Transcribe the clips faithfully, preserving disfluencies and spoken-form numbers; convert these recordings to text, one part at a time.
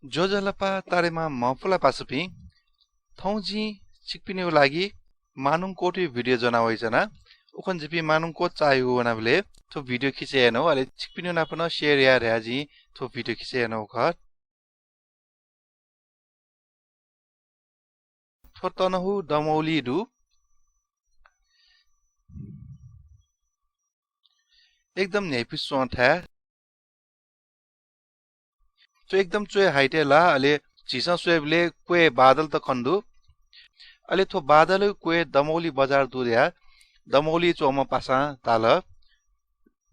ज्वजलपा तारेमा मफुला पासापिं, थौं जिं छिकपिनिगु लागि मानुङकोटया भिडियो ज्वना वइच्वना। उखन जिपिं मानुङकोट चाःहिउ वनाबलय् थ्व भिडियो खिचे यानागु, अले छिकपिनिगु नाप नं share याये धयाः जिं थ्व भिडियो खिचे यानागु खः। थ्व तनहु दमौली दु। एकदम न्ह्याइपुसे च्वं थाय्। थ्व एकदम च्वय् height-य् ला, अले झीसं स्वयेबलय् क्वय् बादल त खने दु। अले थ्व बादलया क्वय् दमौली बजार दु धयाः दमौली च्वंम्ह पासां धाल।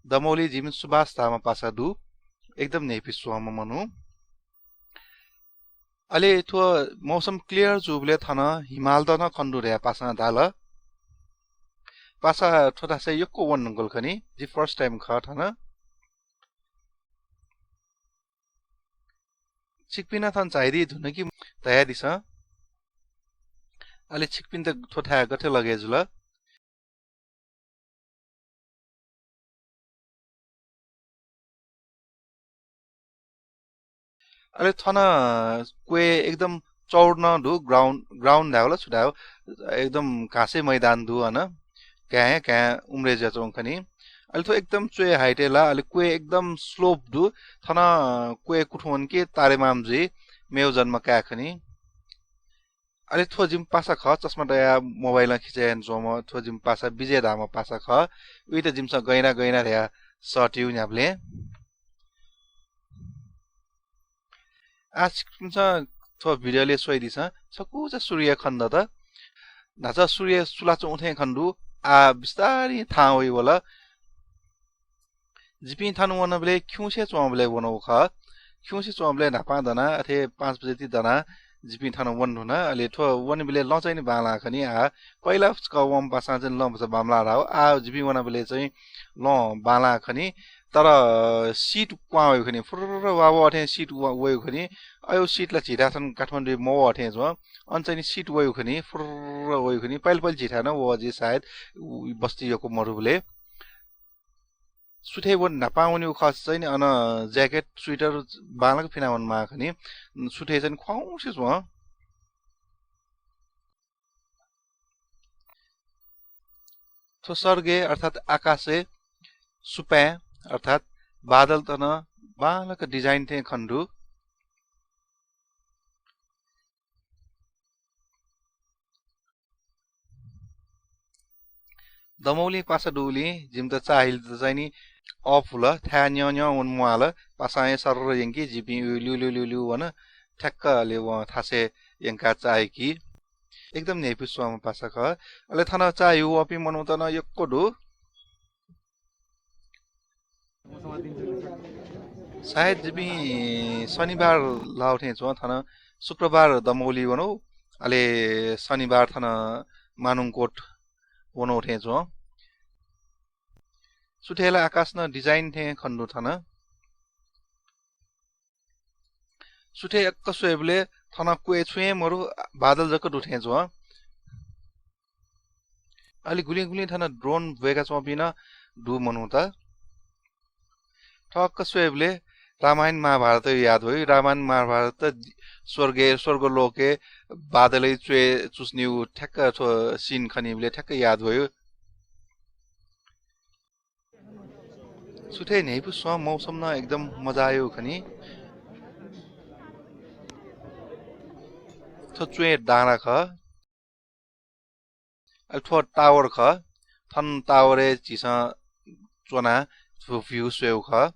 दमौली जिमि सुभाष धाःम्ह पासा दु, एकदम न्ह्याइपुसे च्वंम्ह मनू। अले थ्व मौसम clear जूबलय् थन हिमालत नं खने दु धयाः पासां धाल। पासा थ्व थासय् यक्व वने धुंकल खनी, जि first time खः थन। छिकपिं नं थन झायादी धुन कि धयादिसँ। अले छिकपिन्त थ्व थाय् गथे लगे जुल? अले थन क्वय् एकदम चौड नं दु, ground, ground धायेगु ला छु धायेगु, एकदम घाँसे मैदान दु अन, घाँय् घाँय् उम्रे जुयाच्वंगु खनी। अले थ्व एकदम च्वय् height-य् ला, अले क्वय् एकदम slope दु, थन क्वय् कुथुं वन कि तारेमाम जुइ, मेगु जन्म काये खनी। अले थ्व जिमि पासा खः, चस्मा तयाः mobile-ं खिचय् यानाच्वंम्ह थ्व जिमि पासा विजय धाःम्ह पासा खः। उइत जिमिसं गय् याना गय् याना धयाः सःतिउ न्ह्याबलें। आः छिकपिन्सं थ्व भिडियोलय् स्वयादिसँ, छकूचा सूर्य खने दत। न्हाचः सूर्य सुलाच्वंगु थें खने दु, आः बिस्तारं थाहां वइ वल। जिपिं थन वनाबलय् खिउँसे च्वंबलय् वनागु खः। खिउँसे च्वंबलय् न्हापां दनाः अथे पाँच बजे ति दनाः जिपिं थन वने धुन। अले थ्व वनेबलय् लँ चाहिँ नि बांलाः खनी। आः पहिला छकः वंम्ह पासां चाहिँ लँ भचा बांमलाः धाःगु। आः जिपिं वनाबलय् चाहिँ लँ बांलाः खनी। तर seat क्वहां वइगु खनी, फुर्र वा वः थें seat व-, वइगु खनी। अय् seat ला झीथाय् थन काठमाडौं मवः थें च्वं। अन चाहिँ नि seat वइगु खनी, फुर्र वइगु खनी। पहिला पहिला झीथाय् नं वः जि सायद, उ, बस्ती यक्व मदुबलय्। सुथय् व न्हापां वनेगु खःसा चाहिँ नि अन jacket, sweater बांलाक फिना वनेमाः खनी। सुथय् चाहिँ नि ख्वाउँसे च्वं। थ्व सर्गय् अर्थात् आकाशय् सुपाँय् अर्थात् बादलत नं बांलाक design थें खने दु। दमौलिं पासा दुगुलिं जिमित चाःहिलेत चाहिँ नि अःपुल, थाय् न्यं न्यं वने म्वाःल। पासां हे सर्र यंकी, जिपिं ल्यू ल्यू ल्यू ल्यू वन, ठ्याक्क अले वं थासय् यंकाः चाःहिकी। एकदम न्ह्याइपुसे च्वंम्ह पासा खः। अले थन चाःहिउ वःपिं मनूत नं यक्व दु। सायद जिपिं शनिबार लाःगु थें च्वं, थन शुक्रबार दमौली वनागु, अले शनिबार थन मानुङकोट वनागु थें च्वं। सुथय् ला आकाश नं design थें खने दु थन। सुथय् यक्व स्वयेबलय् थन क्वय् छुं हे मदु, बादल जक दु थें च्वं। अले गुलिं गुलिं थन drone ब्वय्का च्वंपिं नं दु मनूत। थ्व यक्व स्वयेबलय् रामायण महाभारत याद वइ। रामायण महाभारत स्वर्गय्, स्वर्गलोकय् बादलय् च्वय् चुस्निउ ठ्याक्क थ्व scene खनीबलय् ठ्याक्क याद वइ। सुथय् न्ह्याइपुसे च्वं, मौसम नं एकदम मजायागु खनी। थ्व च्वय् डाँडा खः। अले थ्व tower खः। थन tower-य् झीसं च्वनाः थ्व view स्वयेगु खः।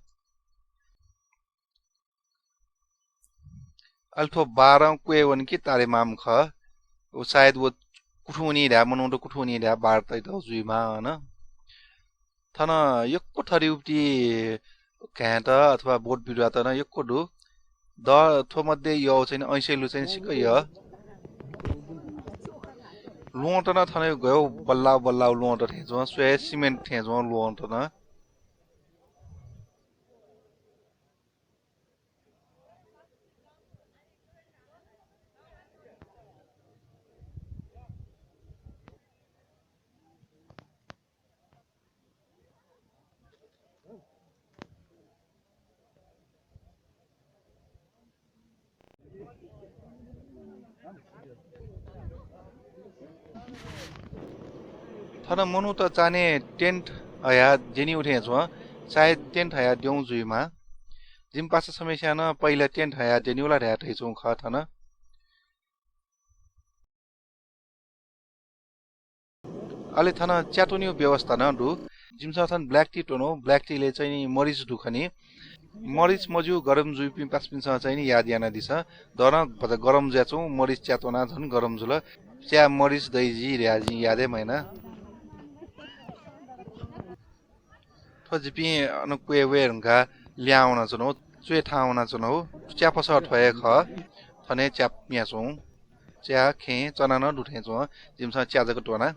अले थ्व बारं क्वय् वन कि तारेमाम खः। व सायद व कुथुं वनी धाय्, मनूत कुथुं वनी धाय् बार तइतः जुइमाः अन। थन यक्व थरिउति घाँय्‌त अथवा बोट बिरुवात नं यक्व दु। द, थ्व मध्ये यःगु चाहिँ नि ऐसेलु चाहिँ नि सिक्क यः। ल्वहंत नं थन गय् बल्लाः बल्लाः ल्वहंत थें च्वं, स्वये cement थें च्वं ल्वहंत नं। थन मनूत चान्हय् tent हया द्यनीगु थें च्वं। सायद tent हया द्यं जुइमाः। जिमि पासा छम्हस्यां नं पहिला tent हया द्यनीगु ला धया धयाच्वंगु खः थन। अले थन च्या त्वनेगु व्यवस्था नं दु। जिमिसं थन black tea त्वनागु, black tea लय् चाहिँ नि मरिच दु खनी। मरिच मज्यू, गरम जुइपिं पासापिन्सं चाहिँ नि याद यानादिसँ। दँ नं भचा गरम जुयाच्वंगु, मरिच च्या त्वनाः झन गरम जुल। च्या मरिच दइ जि धया जिं याद हे मयाना। थ्व जिपिं अन क्वय् वये धुंकाः ल्याहां वनाच्वनागु, च्वय् थाहां वनाच्वनागु। च्या पसः थ्व हे खः। थन हे च्या पियाच्वं। च्या, खेँ, चना नं दु थें च्वं। जिमिसं च्या जक त्वना।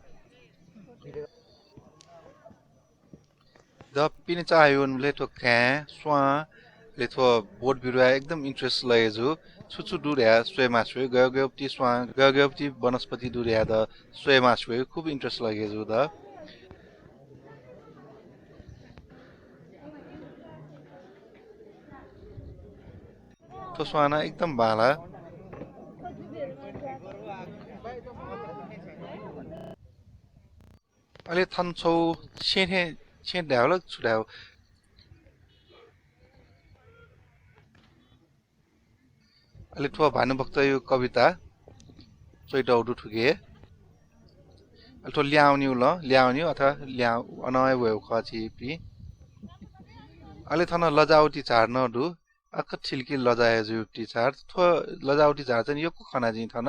द पिने चाःह्यू वनेबलय् थ्व काय्, स्वां, अले थ्व बोट बिरुवा एकदम interest लगे जू। छु छु दु धया स्वये मास्ति वइ, गय् गय् पति स्वां, गय् गय् पति वनस्पति दु धया द स्वये मास्ति वइ, खुब interest लगे जू द। थ्व स्वां नं एकदम बांलाः। अले थन छौ छेँ थें, छेँ धायेगु ला छु धायेगु? अले थ्व भानुभक्तया कविता च्वइतःगु दु थुकी। अले थ्व ल्याहां वनीगु लँ, ल्याहां वनीगु अथवा ल्याहां अनं हे वयेगु खः छिपिं। अले थन लजावती झार नं दु। आखः थिलकिल लजाया जुइवती झार। थ्व लजावती झार चाहिँ यक्व खना जिं थन।